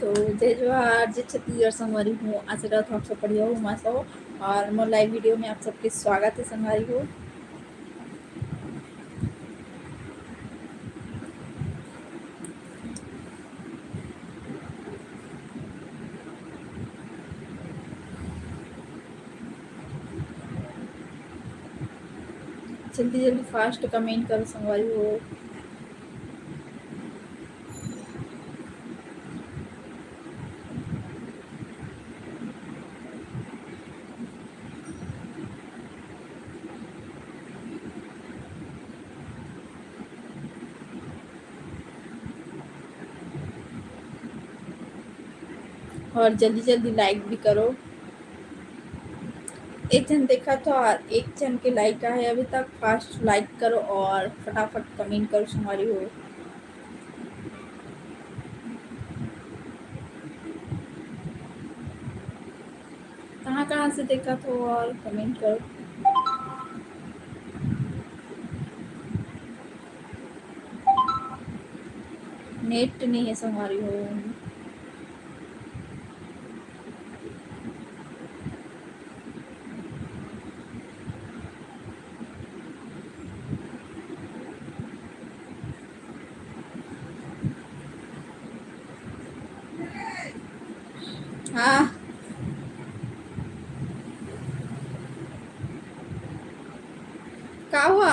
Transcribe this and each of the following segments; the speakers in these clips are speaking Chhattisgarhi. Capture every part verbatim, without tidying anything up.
तो जय जोहार, जय छत्तीसगढ़ संगवारी हो। आशा करत हूँ आप सब बढ़िया हो, मस्त हो। और मोर live video में आप सबके स्वागत है संगवारी हो। जल्दी जल्दी fast comment करो संगवारी हो। और जल्दी जल्दी like भी करो। एक झन देखा था और एक झन के like आए हे अभी तक। Fast like करो और फटाफट comment करो संगवारी हो। कहाँ कहाँ से देखा था और comment करो। Net नहीं है संगवारी हो। हाँ, का हुआ?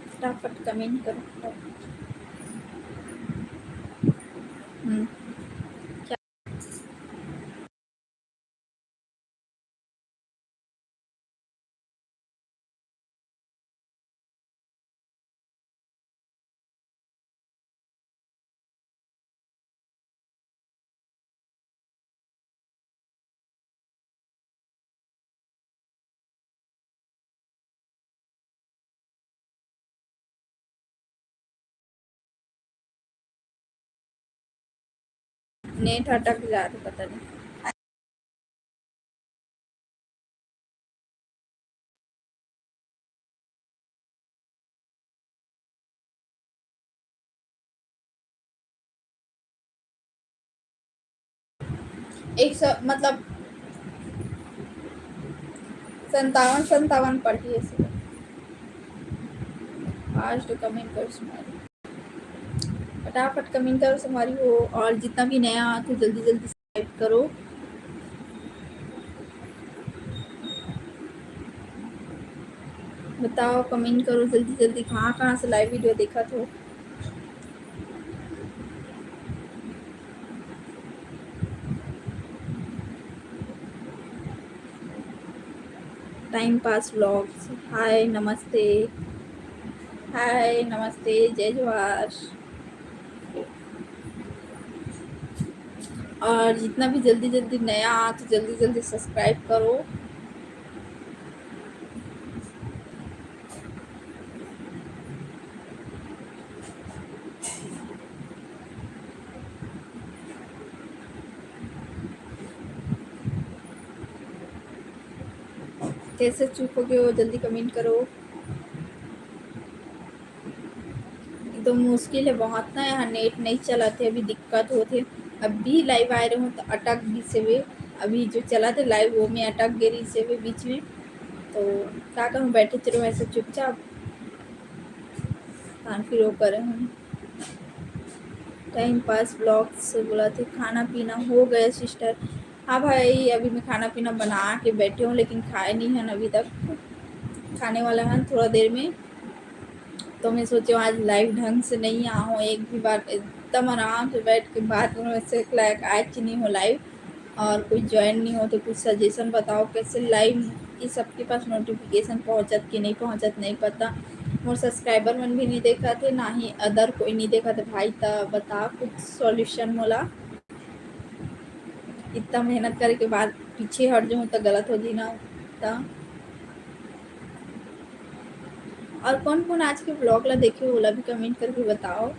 फटाफट comment करो। हम्म। Net अटक जात हे, पता नहीं। एक सौ, मतलब, संतावन, संतावन पढ़िए से। आज तो comment करो संगवारी। फटाफट comment करो संगवारी हो, और जितना भी नया आत हो, जल्दी जल्दी subscribe करो। बताओ, comment करो जल्दी जल्दी, कहाँ कहाँ से live video देखत हो। Time Pass Vlogs, hi, नमस्ते। Hi, नमस्ते, जय जोहार। और जितना भी जल्दी जल्दी नया आ, तो जल्दी जल्दी subscribe करो। कैसे चुप हो गए हो, जल्दी comment करो। एकदम मुश्किल है बहुत ना, यहाँ net नहीं चलत हे, अभी दिक्कत होत हे। अभी live आए रहूँ तो अटक भी से हुए, अभी जो चलत हे live वो में अटक गए रही से हुए बीच में। तो का करूँ, बैठे रहो ऐसे चुपचाप, तान फिर वो करे हूँ। Time Pass Vlogs से बोला थे, खाना पीना हो गया sister। हाँ भाई, अभी मैं खाना पीना बना के बैठे हूँ, लेकिन खाए नहीं हन अभी तक, खाने वाला हन थोड़ा देर में। तो मैं सोचे आज live ढंग से नहीं आ हूँ, एक भी बार एकदम आराम से बैठ के बात करूँ, वैसे लायक आज नहीं हो live। और कोई join नहीं हो तो कुछ suggestion बताओ, कैसे live ये सबके पास notification पहुँचत कि नहीं पहुँचत, नहीं पता। मोर subscriber मन भी नहीं देखत हे, ना ही other कोई नहीं देखत हे भाई, त बता कुछ solution मोला। इतना मेहनत करे के बाद पीछे हट जाऊँ तो गलत हो जी ना। त और कौन कौन आज के vlog ला देखे, ओला भी comment करके बताओ।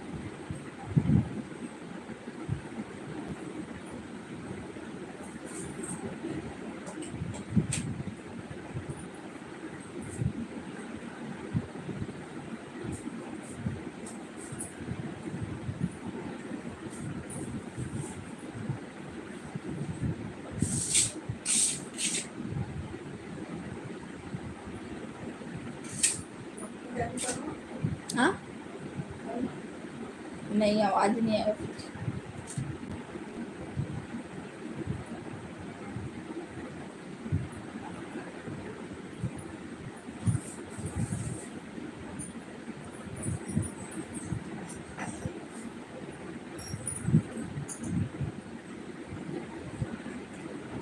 हाँ, नहीं, आवाज नहीं आया कुछ।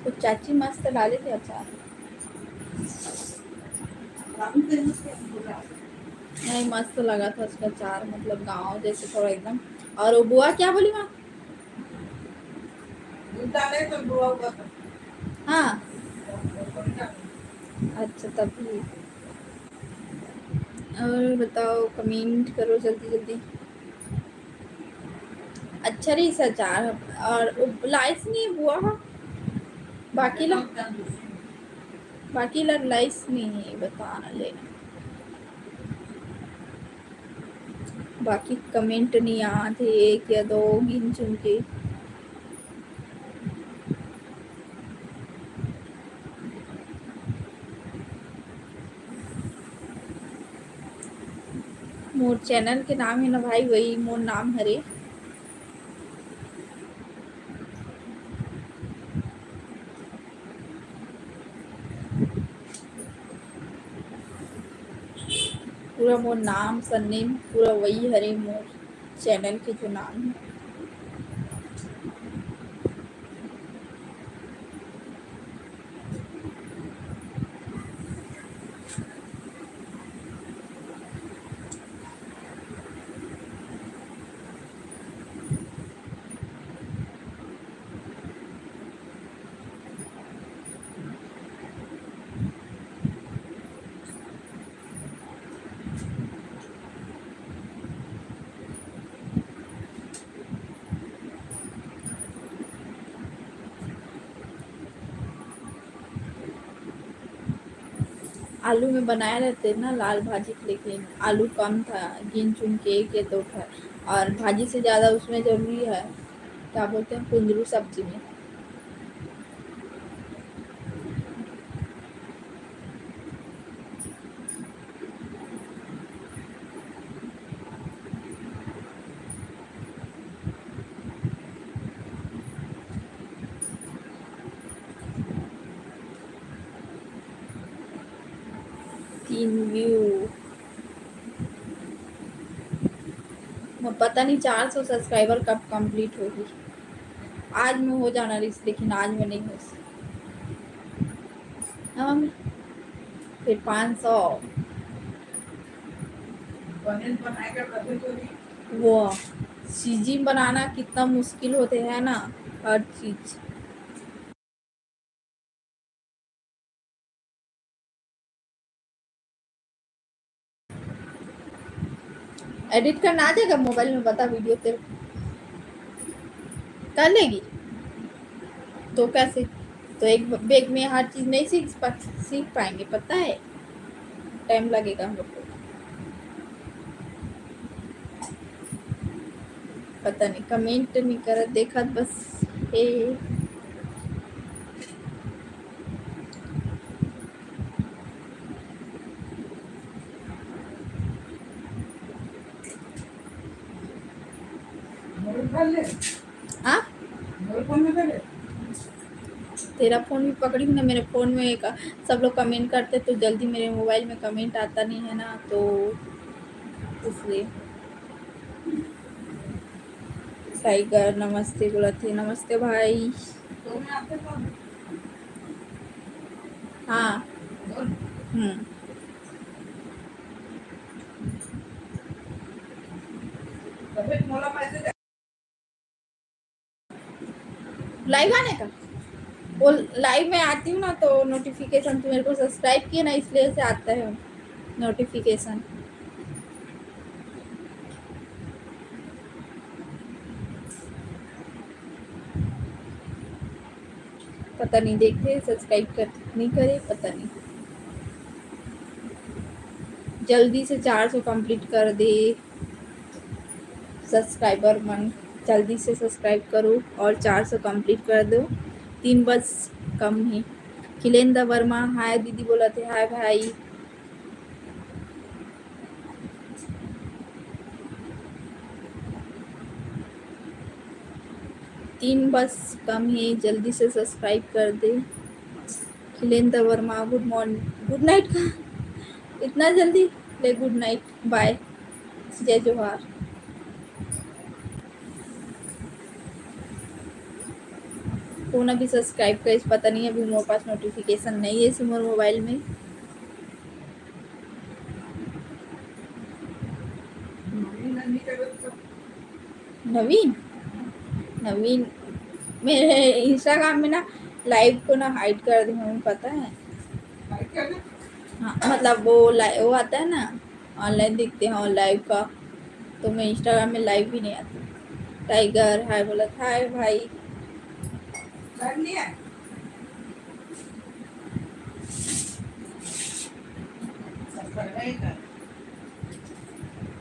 तो चाची मस्त डाले थे अचार। नहीं, मस्त लगा था उसका अचार, मतलब गाँव जैसे थोड़ा एकदम। और वो बुआ क्या बोली वहाँ? दूध डाले तो बुआ हुआ था। हाँ। अच्छा, तभी। और बताओ, comment करो जल्दी जल्दी। अच्छा रही सचार। और वो लाइस नहीं हुआ हो, बाकी ला, बाकी ला लाइस नहीं बता ले। बाकी comment नहीं आते, एक या दो गिन चुन के। मोर channel के नाम है ना भाई, वही मोर नाम हरे। पूरा मोर नाम surname पूरा वही हरे मोर channel के जो नाम है। आलू में बनाए रहते ना लाल भाजी, लेकिन आलू कम था, गिन चुन के एक या दो ठा, और भाजी से ज़्यादा उसमें ज़रूरी है, क्या बोलते हैं, कुंदरू सब्जी में। तीन view। मैं पता नहीं चार सौ subscriber कब complete होगी। आज में हो जाना रहिस, लेकिन आज में नहीं हो सकी। हाँ मम्मी, फिर पाँच सौ। वो चीज़ें बनाना कितना मुश्किल होते है ना, हर चीज़। Edit करना आ जाएगा मोबाइल में, बता, video तेरे कर लेगी तो कैसे? तो एक बैग में हर चीज़ नहीं सीख पा, सीख पाएंगे, पता है, time लगेगा हम लोग को। पता नहीं, comment नहीं करत, देखत बस हे। हाँ, तेरा फोन भी पकड़ी हूँ ना, मेरे फोन में एक, सब लोग comment करते तो जल्दी मेरे मोबाइल में comment आता नहीं है ना, तो इसलिए। टाइगर नमस्ते बोलत हे। नमस्ते भाई। हाँ। हम्म। Live आने का? वो live में आती हूँ ना, तो notification, तू मेरे को subscribe किए ना, इसलिए से आता है notification। पता नहीं, देखते हैं, subscribe कर, नहीं करे, पता नहीं। जल्दी से चार सौ complete कर दे subscriber मन, जल्दी से subscribe करो और चार सौ complete कर दो। तीन बस कम है। खिलेंद्र वर्मा, हाय दीदी बोलत हे, हाय भाई। तीन बस कम हे, जल्दी से subscribe कर दे। Khilendra Verma, good morning, good night का इतना जल्दी? ले, good night, bye, जय जोहार। कोन अभी subscribe करिस, पता नहीं, अभी मोर पास notification नहीं है इस मोर mobile में। नवीन, नवीन, मेरे Instagram में ना live को ना hide कर दी हूँ, पता है? हाँ, मतलब वो लाइ-, वो आता है ना, online दिखते हैं और live का, तो मैं Instagram में live भी नहीं आती। टाइगर हाय बोला, हाय भाई।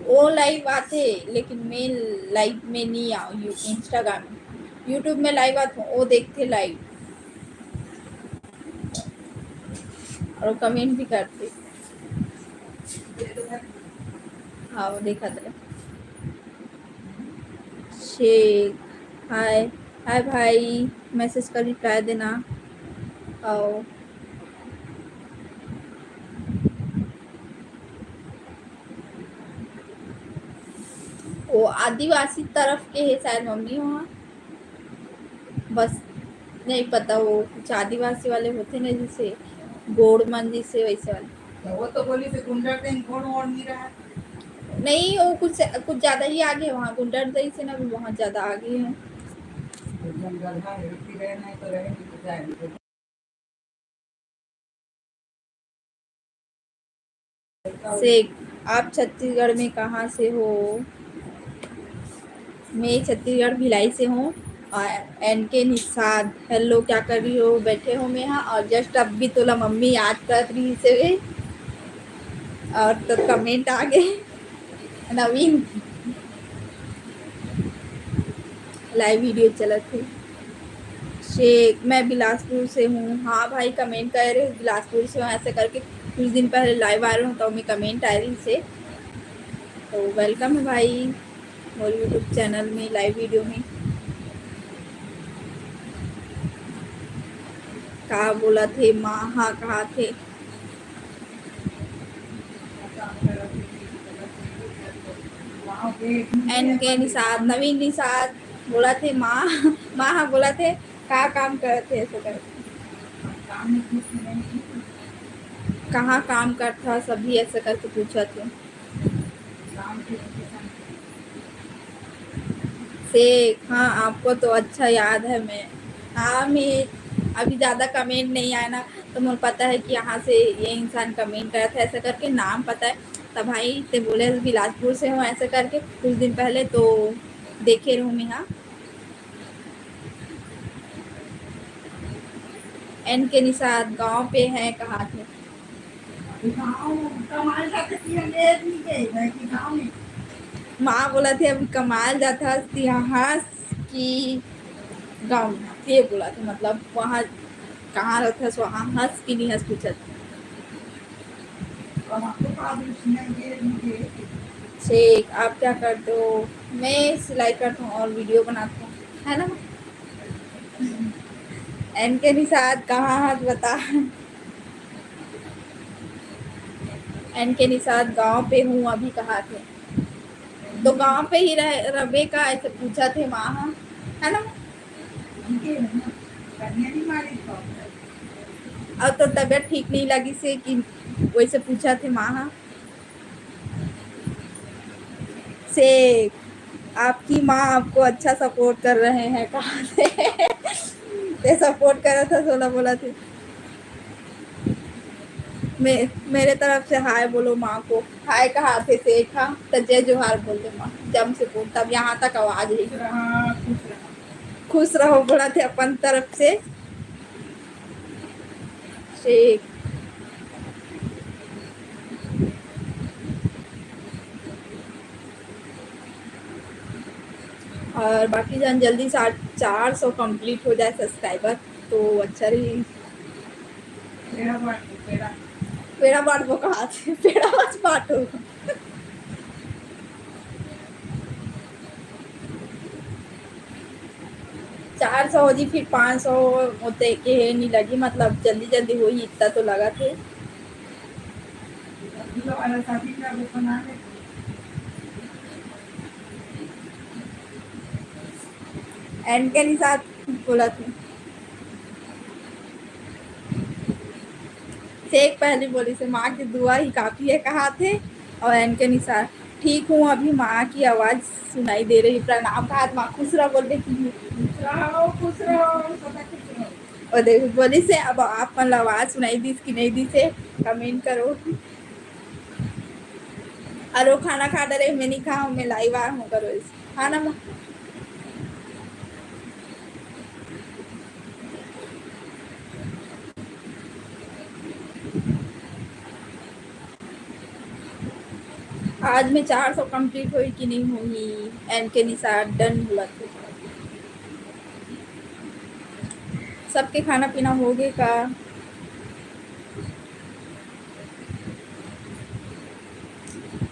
वो live आथे, लेकिन मैं live में नहीं आऊँ। यू-, Instagram, YouTube में live आथे, वो देखथे live और comment भी करथे। हाँ, वो देखा था। शेख, हाय, हाय भाई, message का reply देना। और वो आदिवासी तरफ के है शायद मम्मी वहाँ, बस नहीं पता, वो कुछ आदिवासी वाले होते ना, जैसे गोंड मन जैसे वैसे वाले। तो वो तो बोली से गुंडर दिन गोंड वोंड नहीं रहा। नहीं, वो कुछ, कुछ ज्यादा ही आगे है वहाँ, गुंडर दिन से ना भी बहुत ज्यादा आगे है। तो जंगल है, रुकी रहे नहीं तो रहे नहीं तो जाए। शेख, आप छत्तीसगढ़ में कहाँ से हो? मैं छत्तीसगढ़ भिलाई से हूँ। और एन के निषाद, hello, क्या कर रही हो? बैठे हो मैं यहाँ, और just अब भी तोला मम्मी याद कर रही से वे, और तो comment आ गए। नवीन, live video चलत हे। शेख, मैं बिलासपुर से हूँ। हाँ भाई, comment करे रहे, बिलासपुर से हूँ, ऐसे करके कुछ दिन पहले live आ रहे हूँ, तो मैं comment आ रही से। तो welcome है भाई मोर YouTube channel में, live video में। का बोला थे माँ, हाँ, कहा थे। एन के निषाद, नवीन निषाद बोला थे माँ, माँ, हाँ, बोला थे, का काम करत हे, ऐसे करके। कहाँ काम करता सभी, ऐसे करके पूछा थे। शेख, हाँ, आपको तो अच्छा याद है। मैं, हाँ, मैं अभी ज़्यादा comment नहीं आया ना, तो मुझे पता है कि यहाँ से ये इंसान comment करत हे, ऐसा करके नाम पता है। तब भाई ते बोले बिलासपुर से हूँ, ऐसा करके कुछ दिन पहले तो देखे रहूँ मैं। हाँ, एन के निषाद गाँव पे है, कहा थे। गाँव कमाल जाथे, कि हम एक नहीं गए, मैं कि गाँव में। माँ बोला थे, अभी कमाल जाथा तिहास की गाँव में। ये बोला थे, मतलब, वहाँ कहाँ रहता है, वहाँ हंस की नहीं हंस पूछा था। शेख, आप क्या करते हो? मैं सिलाई करता हूँ और video बनाता हूँ, है ना? एन के निषाद कहाँ हाथ बता। एन के निषाद गाँव पे हूँ अभी, कहा थे। तो गाँव पे ही रह, रबे का, ऐसे पूछा थे माँ, है ना? और तो तबीयत ठीक नहीं लगी से कि वैसे पूछा थे माँ। शेख, आपकी माँ आपको अच्छा support कर रहे हैं, कहा थे। ते support करा था, सोना बोला थे। मे-, मेरे तरफ से हाय बोलो माँ को। हाय कहा थे शेख, हाँ, तो जय जोहार बोल दे माँ, जम से बोल, तब यहाँ तक आवाज रही। खुश रहो बोला थे अपन तरफ से। शेख। और बाकी जान जल्दी साठ, चार सौ complete हो जाए subscriber, तो अच्छा रही। पेड़ा बांट दो, पेड़ा। पेड़ा बांट दो, कहा थे, पेड़ा मत बांटो। चार सौ हो जी, फिर पाँच सौ होते के हे, नहीं लगी, मतलब जल्दी जल्दी होही, इतना तो लगा थे। एन के निशाद बोला थे। से एक पहली बोली से माँ की दुआ ही काफी है कहा थे। और एन के निशाद, ठीक हूँ, अभी माँ की आवाज सुनाई दे रही। प्रणाम कहा, माँ खुश रहो बोल दे कि खुश रहो, खुश रहो, सदा खुश रहो। और देखो बोली से अब आप मन ला आवाज सुनाई दिस कि नहीं दिस है, कमेंट करो। और वो खाना खा डरे, मैं नहीं खाऊँ, मैं लाइव आ हूँ करो इस। हाँ ना माँ? आज में चार सौ कंप्लीट होई कि नहीं होई, एन के निशाद डन बोला थे। सबके खाना पीना हो गए का?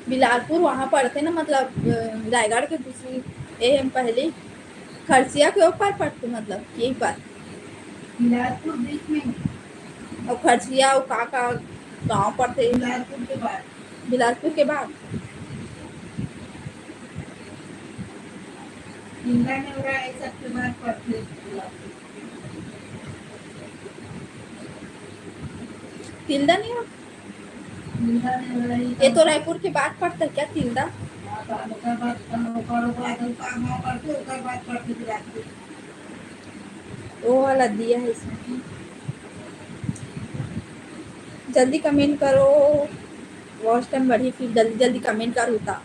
बिलासपुर वहाँ पड़ते ना, मतलब, अ, रायगढ़ के दूसरी, ए, हम पहले खरसिया के ऊपर पड़ते, मतलब, यही पर। बिलासपुर बीच में। और खरसिया और का, का गाँव पड़ते? बिलासपुर के बाद। बिलासपुर के बाद। इंदिरा नेवरा ये सब के बाद पड़ते। तिल्दा नहीं हो? तिल्दा नेवरा ये ये तो रायपुर के बाद पड़ता है क्या, तिल्दा? हाँ, तो ओकर बाद, ओकर बाद, ओकर बाद पड़ते, ओकर बाद पड़ते बिलासपुर। वो वाला दिया है इसमें। जल्दी कमेंट करो, वॉच टाइम बढ़ी, फिर जल्दी जल्दी कमेंट करो ता।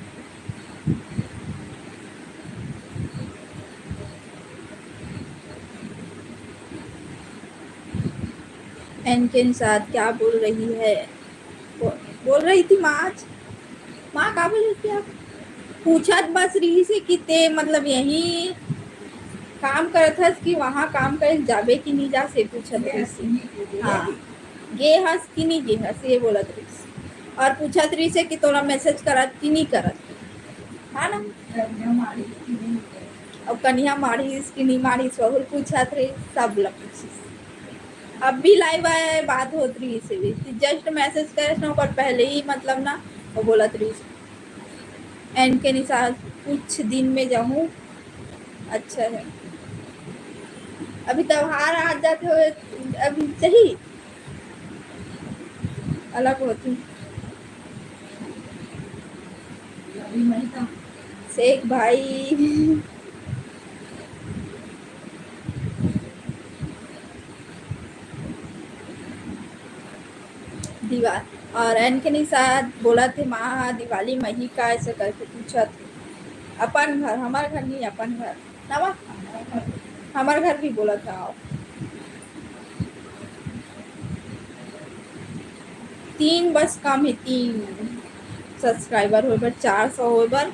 एन के निशाद क्या बोल रही है? बो-, बोल रही थी माँ आज। माँ का बोल रही थी आप? पूछत बस रही से कि ते मतलब यही काम करत हस कि वहाँ काम करे जाबे कि नहीं जा से पूछत रही से। हाँ, गे हस कि नहीं गे हस, ये बोलत रही से। और पूछत रही से कि तोला मैसेज करत कि नहीं करत, हाँ ना? अब कनिया मारिस कि नहीं मारिस, वहुल पूछत रही, सब ला पूछिस। अब भी लाइव आया है, बात होत रही से भी। जस्ट मैसेज करे ना, ओकर पहले ही मतलब ना, वो बोलत रही से। एन के निशाद कुछ दिन में जाहूँ। अच्छा है, अभी त्योहार आ जाते हुए अभी चाहिए अलग होती। शेख भाई। दीवार और एन के निशाद बोलत हे, माँ दिवाली मही का ऐसे करके पूछत हे। अपन घर, हमार घर नहीं, अपन घर। ना माँ? हमार घर भी बोलत हे, आओ। तीन बस कम हे, तीन सब्सक्राइबर होए बर, चार सौ होए बर।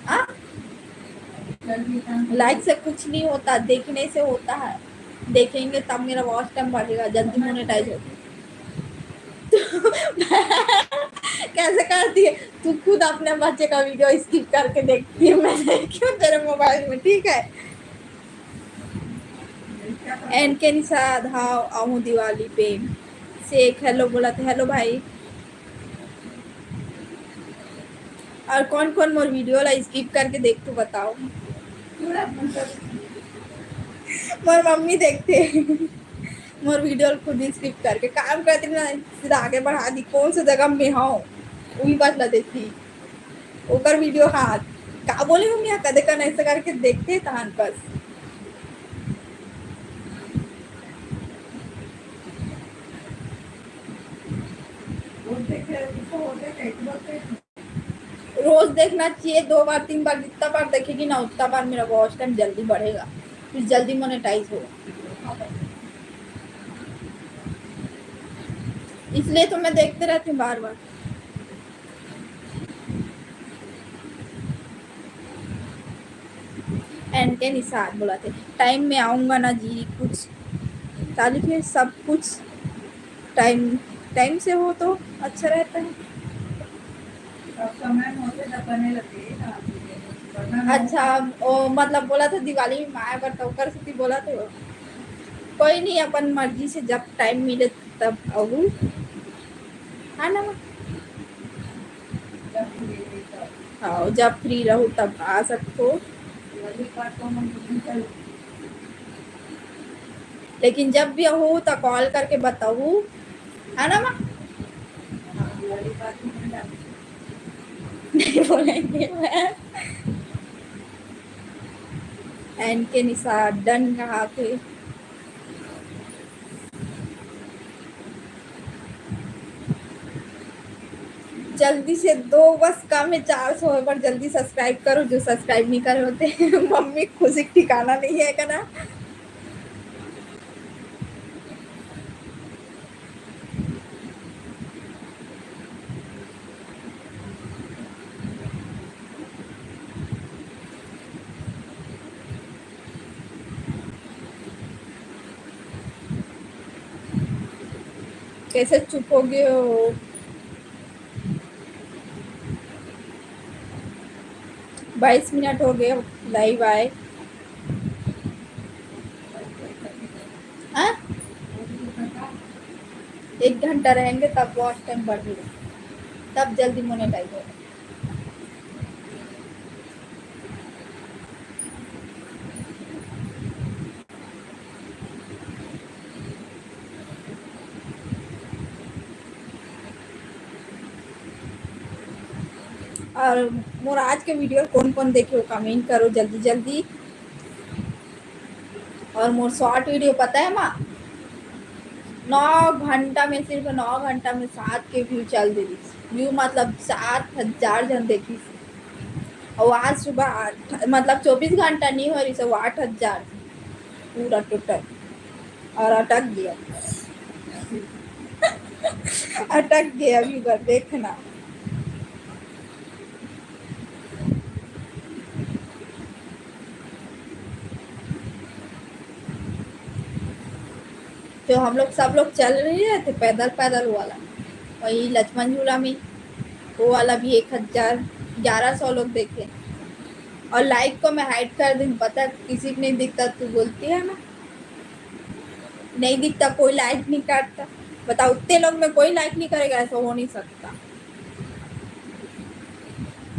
आ? लाइक से कुछ नहीं होता, देखने से होता है। देखेंगे तब मेरा वॉच टाइम बढ़ेगा, जल्दी मोनेटाइज होगा। कैसे करती है तू? खुद अपने बच्चे का वीडियो स्किप करके देखती है, मैं देखती हूँ तेरे मोबाइल में, ठीक है? एन के निशाद, हाँ, आऊँ दिवाली पे। शेख हेलो बोलत हे, हेलो भाई। और कौन कौन मोर वीडियो ला स्किप करके देखथो बताओ। मोर मम्मी देखथे मोर वीडियो ला खुद स्किप करके। काम करत रही ना, सीधा आगे बढ़ा दी, कौन सा जगह में हूँ, वही बात ला देखती। ओकर वीडियो, हाँ, का बोले मम्मी, हाँ, कदे कन ऐसा करके देखते तहन बस। रोज देखना चाहिए, दो बार, तीन बार, जितना बार देखेगी ना, उतना बार मेरा वॉच टाइम जल्दी बढ़ेगा, फिर जल्दी मोनेटाइज होगा। इसलिए तो मैं देखते रहती हूँ बार बार। एन के निशाद बोलत हे, टाइम में आऊँगा ना जी, कुछ चालू है सब कुछ। टाइम, टाइम से हो तो अच्छा रहता है। अब समय होते त बने लगे, वरना अच्छा, ओ, मतलब, बोला था दिवाली में आए बर, तो ओकर सेती बोला था। कोई नहीं, अपन मर्जी से जब टाइम मिले तब आहू, है ना? जब free रही तब। हाँ, जब free रहू तब आ सकथो। दिवाली पर तो हम नहीं चल लेकिन जब भी आहू त कॉल करके बताहू, है ना माँ? नहीं बोलेंगे मैं। एन के निशा डन कहा थे। जल्दी से दो, बस कम है चार सौ, एक बार जल्दी सब्सक्राइब करो, जो सब्सक्राइब नहीं करे होते। मम्मी खुशी का ठिकाना नहीं है, है ना? कैसे चुप हो गए हो? बाईस मिनट हो गए लाइव आए। हाँ? एक घंटा रहेंगे तब वॉच टाइम बढ़ेगा, तब जल्दी मोनेटाइज होगा। और मोर आज के वीडियो कोन कोन देखे हो, कमेंट करो जल्दी जल्दी। और मोर शॉर्ट वीडियो पता है माँ, नौ घंटा में, सिर्फ नौ घंटा में सात के व्यू चल दे रही। व्यू मतलब सात हजार जन देखी। और आज सुबह आठ, मतलब चौबीस घंटा नहीं हो रही, सब आठ हजार पूरा टोटल। और अटक गया। अटक गया व्यूअर, देखना। तो हम लोग, सब लोग चल रहे थे पैदल, पैदल वाला, वही लक्ष्मण झूला में, वो वाला भी एक हजार, ग्यारह सौ लोग देखे। और लाइव को मैं हाइड कर दूँ, पता है, किसी को नहीं दिखता, तू बोलती है ना, नहीं दिखता, कोई लाइव नहीं काटता। बताओ, उतने लोग में कोई लाइव नहीं करेगा, ऐसा हो नहीं सकता।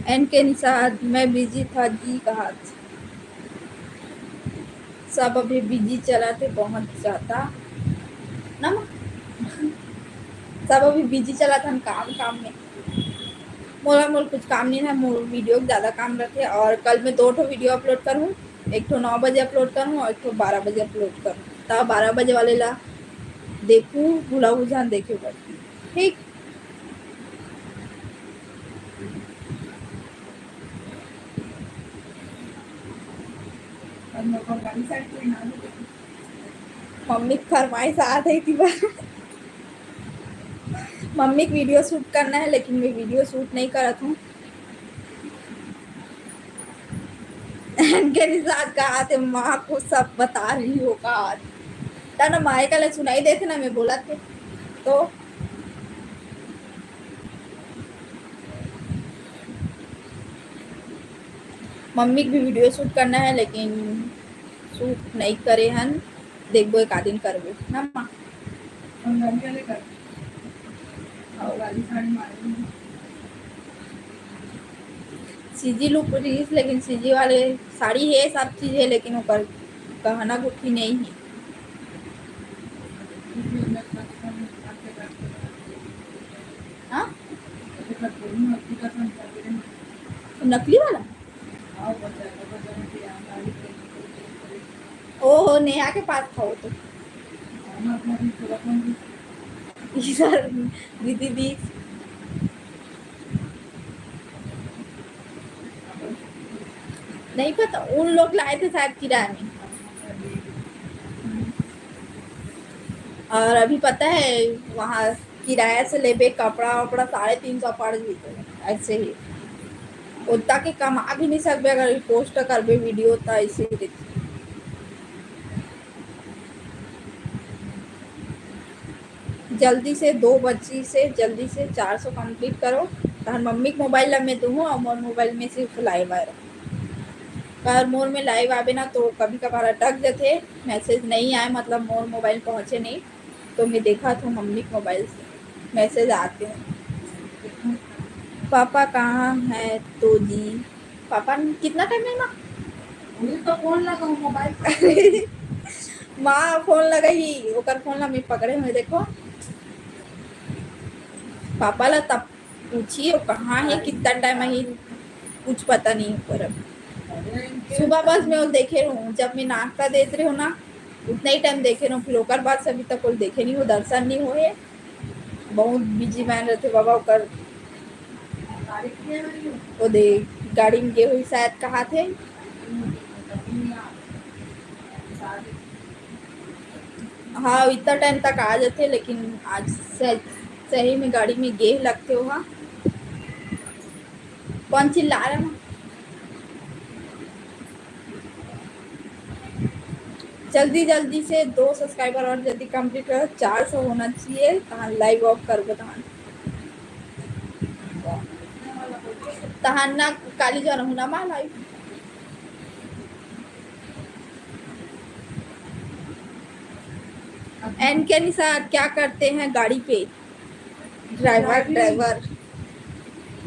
एन के निषाद, मैं बिजी था जी, कहा था। सब अभी बिजी चलत हे बहुत ज्यादा, ना माँ? सब अभी बिजी चलत हन काम, काम में। मोला, मोला कुछ काम नहीं है, मोर वीडियो के ज्यादा काम रखे। और कल मैं दो ठो वीडियो अपलोड करूँ, एक ठो नौ बजे अपलोड करूँ और एक ठो बारह बजे अपलोड करूँ। त बारह बजे वाले ला देखू, भूला बुझान देखे बर, ठीक? मम्मी के फरमाइश आ रही थी बस। मम्मी के वीडियो शूट करना है, लेकिन मैं वीडियो शूट नहीं करत हूँ। एनके निषाद कहा थे, माँ को सब बता रही हो का आज? ता ना माए का ले सुनाई देते ना, मैं बोला थे तो। मम्मी के भी वीडियो शूट करना है, लेकिन शूट नहीं करे हन, देखबो एक आध दिन करबो ना माँ। सीजी लुक रहीस, लेकिन सीजी वाले साड़ी है, सब चीज है, लेकिन ओकर गहना गुट्ठी नहीं है। हाँ? नकली वाला? ओहो, नेहा के पास था वो तो। इधर दीदी दी। नहीं पता, उन लोग लाए थे शायद किराए में। और अभी पता है, वहाँ किराया से लेबे, कपड़ा वपड़ा साढ़े तीन सौ पड़ जइसे। ऐसे ही उतना के कमा भी नहीं सकबे, अगर पोस्ट करबे वीडियो, तो ऐसे ही रहती। जल्दी से दो बजी से जल्दी से चार सौ complete करो। तहन मम्मी के मोबाइल ला मैं दूहूँ और मोर मोबाइल में सिर्फ लाइव आए रहो। पर मोर में लाइव आवे ना तो कभी कभार अटक जाते, मैसेज नहीं आए, मतलब मोर मोबाइल पहुँचे नहीं, तो मैं देखा था मम्मी के मोबाइल से मैसेज आते हैं। पापा कहाँ है तो जी? पापा ने कितना टाइम है माँ? वही तो फोन लगा मोबाइल। माँ फोन लगाई, ओकर फोन ला मैं पकड़े हुए, देखो। पापा ला तब पूछी वो कहाँ है, कितना टाइम है, कुछ पता नहीं। पर सुबह बस मैं वो देखे रहूँ, जब मैं नाश्ता देते रहूँ ना, उतना ही टाइम देखे रहूँ। फिर ओकर बाद से अभी तक कोई देखे नहीं हो, दर्शन नहीं होए। बहुत बिजी मैन रहते बाबा ओकर। वो दे गाड़ी में गे हुई शायद कहा थे। हाँ, इतना टाइम तक आ जाते, लेकिन आज सही, सही में गाड़ी में गे लगते हो। हाँ, कौन चिल्ला रहा है? जल्दी जल्दी से दो सब्सक्राइबर और जल्दी कंप्लीट करो, चार सौ होना चाहिए, तहां लाइव ऑफ कर बताना। तहां ना काली जाना हूं ना मां लाइव। एन के निषाद क्या करते हैं गाड़ी पे? Driver, driver.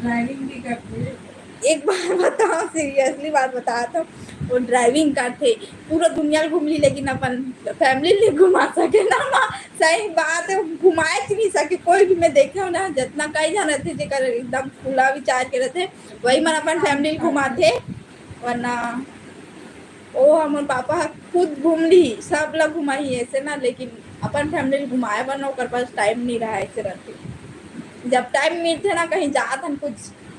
ड्राइविंग भी करते हैं। एक बार बताओ, सीरियसली बात बताओ तो, वो ड्राइविंग करते, पूरा दुनिया घूम ली, लेकिन अपन फैमिली नहीं घुमा सके ना माँ। सही बात है, घुमाए च नहीं सके। कोई भी मैं देखे हूँ ना, जितना कई जन रहते जेकर एकदम खुला विचार के रहते, वही मन अपन फैमिली घुमाते, वरना ओ हमर पापा ह खुद घूम ली, सब ला घुमाही ऐसे ना, लेकिन अपन फैमिली घुमाए बर ना ओकर पास टाइम नहीं रहा, ऐसे रहते। जब टाइम मिलते ना कहीं जात हन कुछ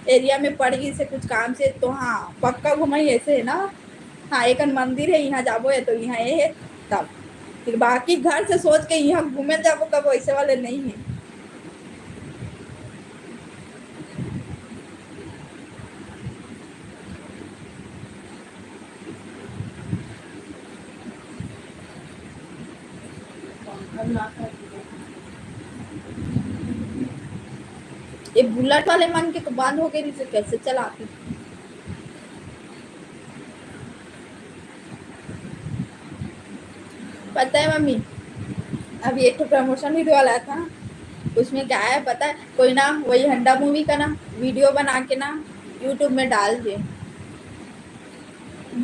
एरिया में पड़ गई से कुछ काम से, तो हाँ पक्का घुमाही ऐसे है ना। हाँ, एकन मंदिर है, यहाँ जाबो है तो यहाँ ये है, तब फिर बाकी घर से सोच के यहाँ घूमे जाबो कब, ऐसे वाले नहीं है। ये बुलेट वाले मन के तो बंद हो गए, नहीं तो कैसे चलाती। पता है मम्मी, अभी एक तो प्रमोशन वीडियो वाला था, उसमें क्या है पता है, कोई ना वही हंडा मूवी का ना वीडियो बना के ना यूट्यूब में डाल दे।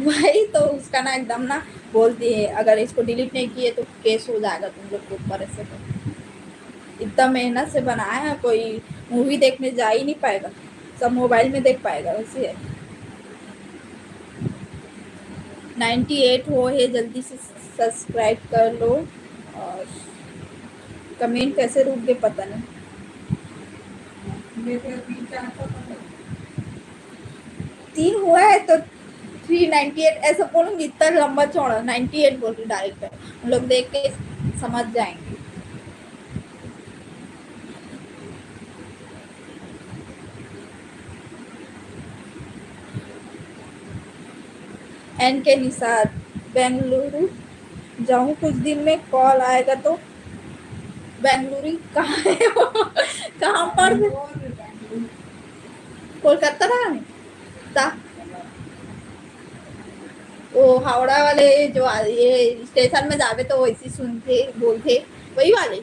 वही तो उसका ना एकदम ना बोलती है, अगर इसको डिलीट नहीं किए तो केस हो जाएगा तुम लोग के ऊपर, ऐसे तो। इतना मेहनत से बनाया है, कोई मूवी देखने जा ही नहीं पाएगा, सब मोबाइल में देख पाएगा, वैसे है। नाइंटी एट हो है, जल्दी से सब्सक्राइब कर लो। और कमेंट कैसे रुक गए पता नहीं। तीन हुआ है तो थ्री नाइंटी एट ऐसा बोलूंगी, इतना लंबा चौड़ा नाइंटी एट बोल रही डायरेक्ट, हम लोग देख के समझ जाएंगे। एन के निषाद, बेंगलुरु जाऊँ कुछ दिन में, कॉल आएगा तो। बेंगलुरु कहाँ है वो? कहाँ पर? कोलकाता रहा है ता? वो हावड़ा वाले जो आ-, ये स्टेशन में जावे तो वैसे सुनते बोलते, वही वाले।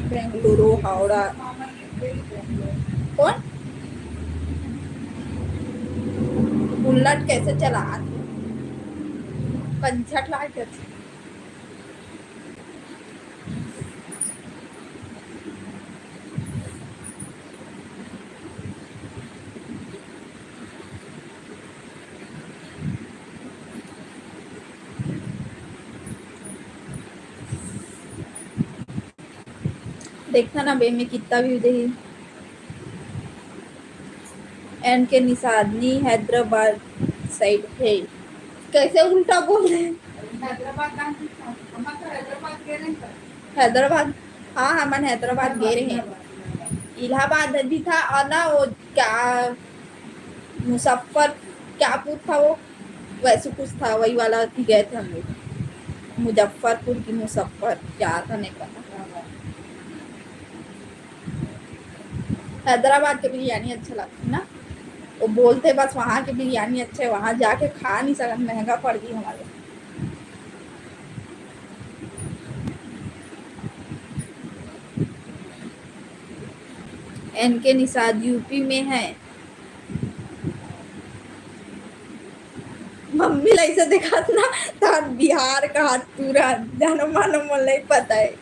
बेंगलुरु, हावड़ा। कौन? बुलेट कैसे चला? कंझट लाग जाती। देखना ना बे में कितना व्यूज है। एन के निषाद नी हैदराबाद साइड है। कैसे उल्टा बोल रहे हैं? हैदराबाद, हम तो हैदराबाद गे रहे हैं। हैदराबाद, हाँ, हमन हैदराबाद गे रहे हैं। इलाहाबाद भी था और ना वो क्या मुजफ्फर क्या पूत था वो, वैसे कुछ था, वही वाला भी गए थे हम लोग। मुजफ्फरपुर की मुसफ्फर, क्या था, नहीं पता। हैदराबाद के बिरयानी अच्छा लगथे ना, वो बोलथे बस वहाँ के बिरयानी अच्छा है, वहाँ जाके खा नहीं सकत, महंगा पड़ गई हमारे। एन के निषाद यूपी में है। मम्मी ला ऐसे देखत ना, तहार बिहार का हाथ पूरा जानो मानो, मोला नहीं पता है।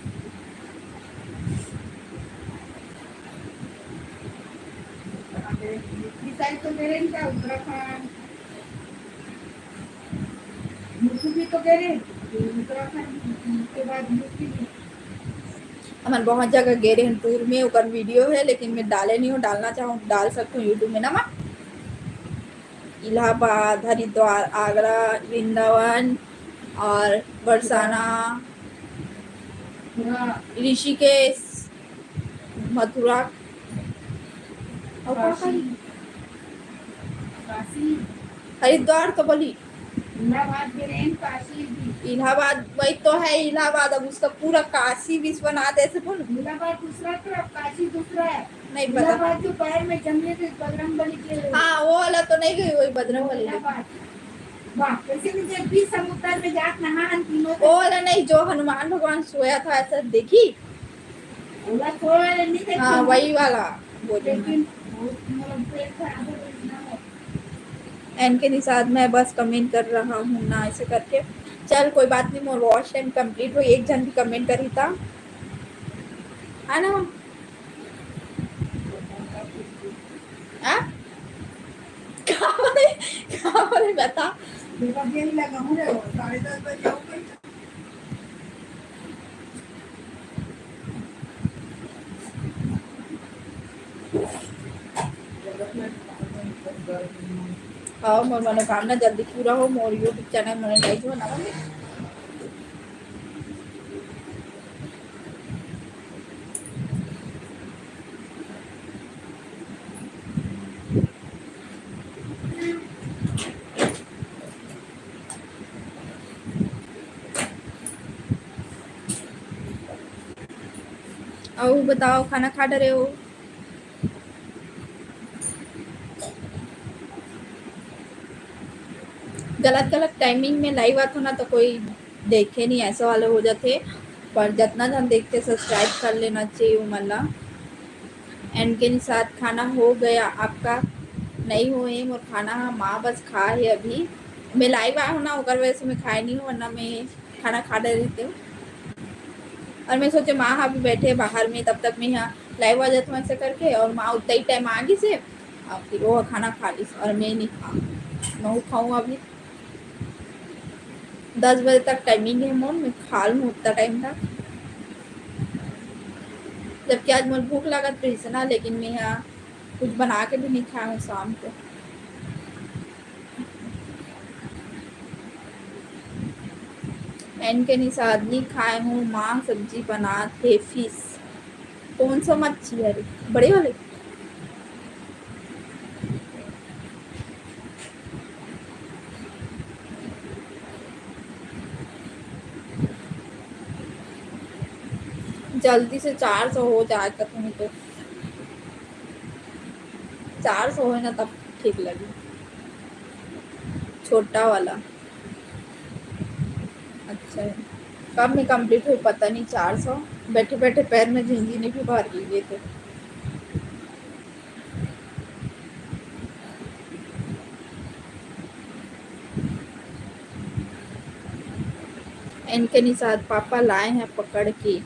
हमन बहुत जगह गए रहे टूर में, ओकर वीडियो है, लेकिन मैं डाले नहीं हूँ, डालना चाहूँ, डाल सकती हूँ YouTube में ना मैं। इलाहाबाद, हरिद्वार, आगरा, वृंदावन और बरसाना, ऋषिकेश, मथुरा और का काशी। काशी। हरिद्वार तो बोली। इलाहाबाद गए रहे हैं, काशी भी। इलाहाबाद वही तो है, इलाहाबाद अब उसका पूरा काशी विश्वनाथ ऐसे बोलो। इलाहाबाद दूसरा तरफ, काशी दूसरा है। नहीं पता। इलाहाबाद जो पैर में जमीन है, बजरंग बली के। हाँ, वो वाला तो नहीं गई, वही बजरंग बली। इलाहाबाद। वाह, कैसे भी जब भी समुद्र में जात नहा हम तीनों वो वाला नहीं, जो हनुमान भगवान सोया था ऐसा, देखी? ओला थोड़ा नहीं देखी। हाँ, वही वाला बोल रही हूँ। लेकिन वो, मतलब, पेट खराब हो गई ना। एन के निषाद, मैं बस कमेंट कर रहा हूँ ना, ऐसे करके। चल, कोई बात नहीं, मोर वॉच टाइम कंप्लीट हो, एक जन भी कमेंट करी था, है ना? हाँ? का बोले? का बोले, बता। देखो, यही लगा हूँ रे, साढ़े दस बजे आऊंगी। हाँ, मोर मनोकामना जल्दी पूरा हो, मोर YouTube चैनल मोनेटाइज हो ना। अउ बताओ, खाना खा डरे हो? गलत गलत टाइमिंग में लाइव आथो ना, तो कोई देखे नहीं, ऐसा वाला हो जाथे। पर जितना जन देखते, सब्सक्राइब कर लेना चाहिए उमन ला। एन के निषाद, खाना हो गया आपका? नहीं होए, मोर खाना ह माँ बस खा है अभी। मैं लाइव आया हूँ ना, ओकर वजह से मैं खाए नहीं हूँ, वरना मैं खाना खा डरे रहितेंव। और मैं सोचे माँ ह अभी बैठे बाहर में, तब तक मैं यहाँ लाइव आ जात हूँ ऐसे करके। और माँ उतना ही टाइम आ गई से, और फिर वो खाना खा ली और मैं नहीं खाऊँ, मैं खाऊँ अभी। दस बजे तक टाइमिंग है मोर, मैं खा लूँ उतना टाइम तक। जबकि आज मोर भूख लागत रहिस ना, लेकिन मैं यहाँ कुछ बना के भी नहीं खाया हूँ शाम को। एन के निषाद, नहीं खाए हूँ, माँ सब्जी बनात हे, फिश। कौन सा मच्छी है रे? बड़े वाले? जल्दी से चार सौ हो जाए कतहूँ तो। चार सौ होए ना, तब ठीक लगी। छोटा वाला। अच्छा है। कब में कंप्लीट हुई पता नहीं, चार सौ। बैठे बैठे पैर में झिनझिनी भी भर लिए थे। एन के निषाद, पापा लाए हैं पकड़ के।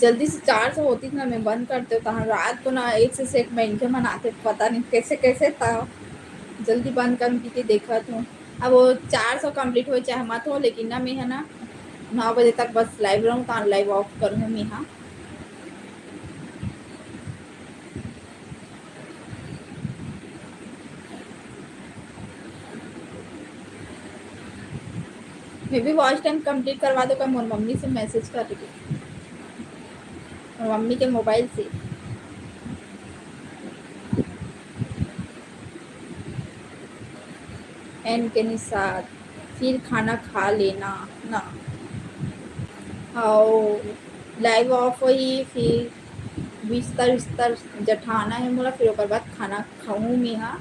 जल्दी से चार सौ होती ना, मैं बंद करते, तहाँ रात को ना एक से एक मनखे मन आथे, पता नहीं कैसे कैसे था। जल्दी बंद कर के देखा तो, अब वो चार सौ कंप्लीट हो चाहे मत हो, लेकिन ना मैं है ना नौ बजे तक बस लाइव रहूँ, तहाँ लाइव ऑफ करूँ मैं। हाँ, मैं भी वॉच टाइम कंप्लीट करवा दो का, मोर मम्मी से मैसेज कर रही, मोर मम्मी के मोबाइल से। एन के निषाद, फिर खाना खा लेना ना। अउ live off होही, फिर बिस्तर विस्तर जठाना हे मोला, फिर ओकर बाद खाना खाहूँ मेहा।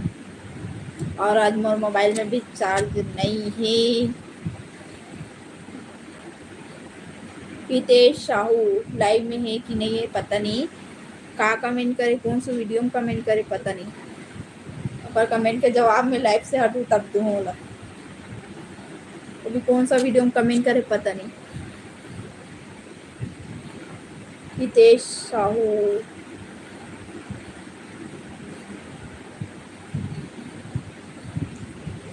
अउ आज मोर मोबाइल में भी चार्ज नई हे। हितेश साहू live में हे कि नहीं हे, पता नहीं। का comment करे, कौन से video में comment करे, पता नहीं। ओकर comment के जवाब में live से हटू तब दूँ ओला। अभी कौन सा video में comment करे, पता नहीं। हितेश साहू,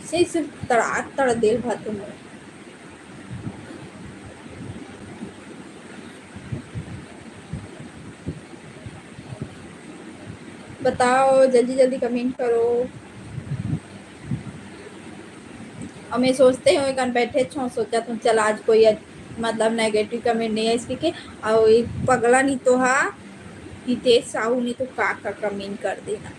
से सिर्फ तड़ा तड़ देल भाते मोर। बताओ, जल्दी जल्दी comment करो। अब मैं सोचते हुए कन बैठे छो, सोचा तुम चल आज कोई अच-, मतलब negative comment नहीं है इसके के। और एक पगला नहीं तो हा, हितेश साहू नहीं तो का का comment कर देना।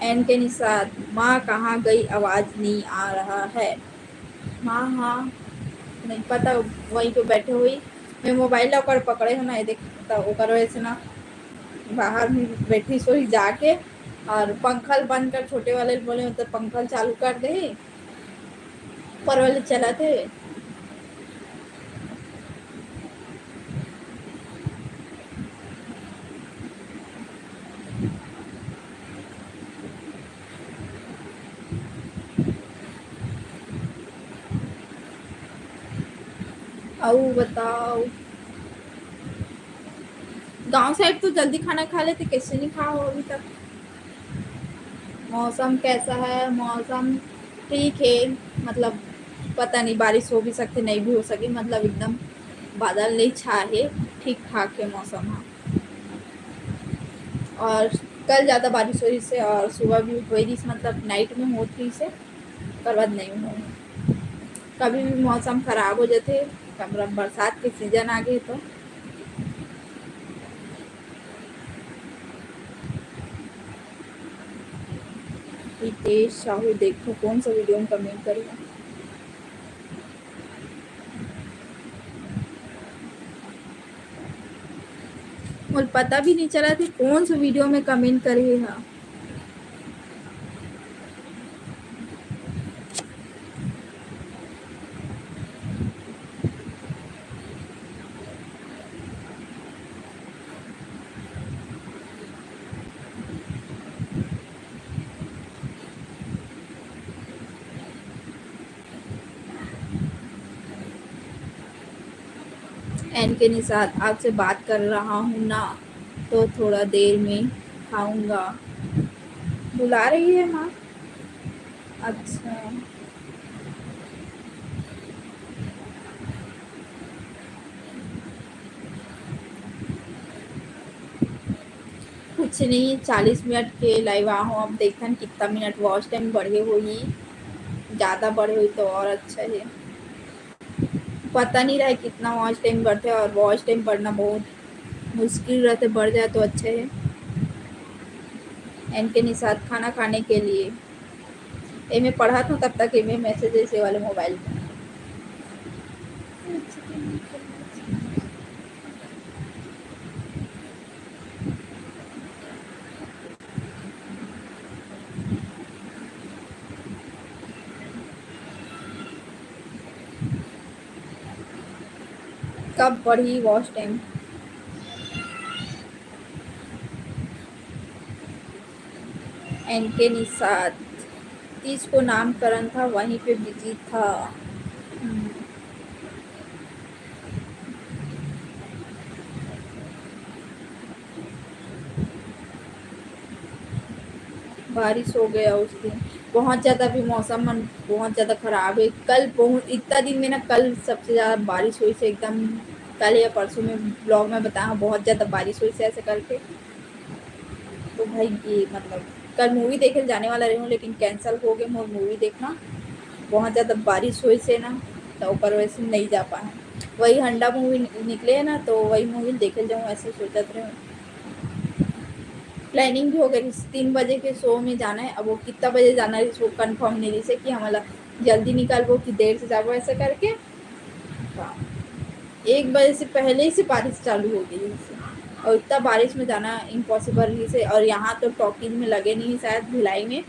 एन के निषाद, माँ कहाँ गई, आवाज नहीं आ रहा है। माँ, हाँ, नहीं पता, वहीं पे बैठे हुई। मैं मोबाइल ला ओकर पकड़े हूँ ना, ये देख, तो ओकर वजह से ना बाहर में बैठी सोई जाके, और पंखल बंद कर, छोटे वाले बोले, मतलब, पंखल चालू कर दे, ऊपर वाले चलाते। अउ बताओ, गांव side तो जल्दी खाना खा लेते, कैसे नहीं खा हो अभी तक? मौसम कैसा है? मौसम ठीक है, मतलब, पता नहीं, बारिश हो भी सकती, नहीं भी हो सके, मतलब, एकदम बादल नहीं छा है, ठीक ठाक है मौसम, हाँ। और कल ज़्यादा बारिश हो रही से, और सुबह भी हो रही से, मतलब, night में होत रही से, ओकर बाद नहीं हो। कभी भी मौसम खराब हो जाते, कमरा बरसात के season आ गए तो। हितेश साहू, देखो कौन सा video में comment करेगा। मोर पता भी नहीं चला थी कौन सा video में comment करे हा। एन के निषाद, आपसे बात कर रहा हूँ ना, तो थोड़ा देर में खाऊंगा। बुला रही है माँ। अच्छा। कुछ नहीं, चालीस मिनट के live आ हूँ, अब देखन कितना मिनट watch time बढ़े होही, ज़्यादा बढ़े होही तो और अच्छा है। पता नहीं रहे कितना watch time बढ़ते, और watch time बढ़ना बहुत मुश्किल रहते, बढ़ जाए तो अच्छा है। एन के निषाद, खाना खाने के लिए। एमे पढ़त हूँ, तब तक एमे message ऐसे वाले मोबाइल में। कब बढ़ी watch time? एन के निषाद, तीस को नामकरण था, वहीं पे बिजी था। हम्म। बारिश हो गया उस दिन, बहुत ज़्यादा भी मौसम मन बहुत ज़्यादा ख़राब है। कल बहुत, इतना दिन में ना, कल सबसे ज़्यादा बारिश हुई से एकदम, कल या परसों में vlog में बताया, बहुत ज़्यादा बारिश हुई से ऐसे करके। तो भाई, ये मतलब, कल movie देखे जाने वाला रही हूँ, लेकिन cancel हो गए मोर movie देखना। बहुत ज़्यादा बारिश हुई से ना, तो ओकर वजह से नहीं जा पाए। वही हंडा movie नि-, निकले है ना, तो वही movie देखे जाऊँ, ऐसे सोचत रहे हूँ। प्लानिंग भी हो गई, तीन बजे के शो में जाना है। अब वो कितना बजे जाना है, वो कंफर्म नहीं रहिस हे कि हमला जल्दी निकलबो कि देर से जाबो, ऐसा करके। हाँ, एक बजे से पहले ही से बारिश चालू हो गई है, और इतना बारिश में जाना इम्पॉसिबल रहिस हे। और यहाँ तो टॉकीज में लगे नहीं है शायद भिलाई में,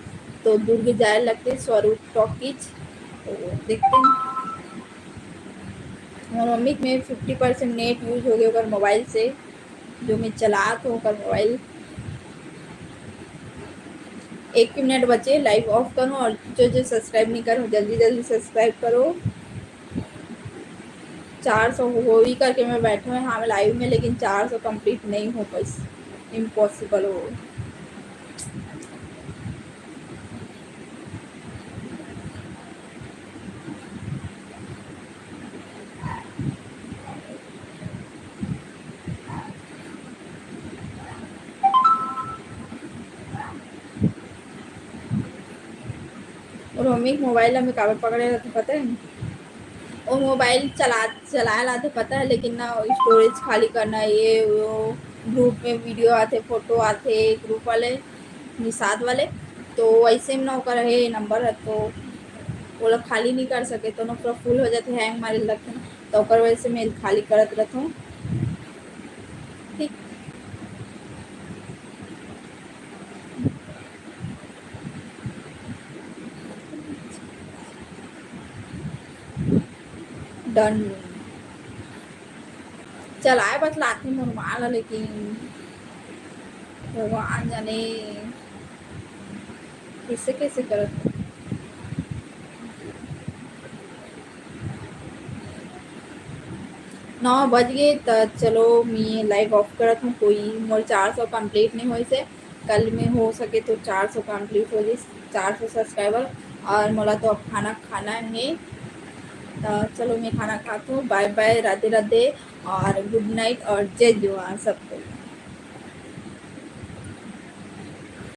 तो दूर के जाए लगते स्वरूप टॉकीज। तो देखते हैं। मोर मम्मी के में फिफ्टी परसेंट नेट यूज हो गए ओकर मोबाइल से, जो मैं चलात हों ओकर मोबाइल। एक मिनट बचे, लाइव ऑफ करो, और जो जो सब्सक्राइब नहीं करो, जल्दी जल्दी सब्सक्राइब करो। चार सौ हो ही करके मैं बैठे हुए हाँ लाइव में, लेकिन चार सौ कंप्लीट नहीं हो पाइस, इम्पॉसिबल हो। और मम्मी के मोबाइल ला मैं काबर पकड़े रहते पता है? वो मोबाइल चला, चलाए लाते पता है, लेकिन ना स्टोरेज खाली करना, ये वो ग्रुप में वीडियो आते, फोटो आते, ग्रुप वाले, निषाद वाले, तो वैसे में ना ओकर हे नंबर है, तो वो लोग खाली नहीं कर सके, तो ना पूरा फुल हो जाते, हैंग मारे लगते ना, तो ओकर वजह से मैं खाली करत रहता हूँ। ठीक। डन। चलाए बतलाते मोर माँ ला, लेकिन भगवान जाने कैसे कैसे करत। नौ बज गए, तो चलो मैं लाइव ऑफ करत हूँ। कोई मोर चार सौ कंप्लीट नहीं होइस हे, कल में हो सके तो चार सौ कंप्लीट हो जाए, चार सौ सब्सक्राइबर। और मोला तो अब खाना खाना है, तो चलो मैं खाना खात हूँ। बाय बाय, राधे राधे और गुड नाइट और जय जोहार सबको।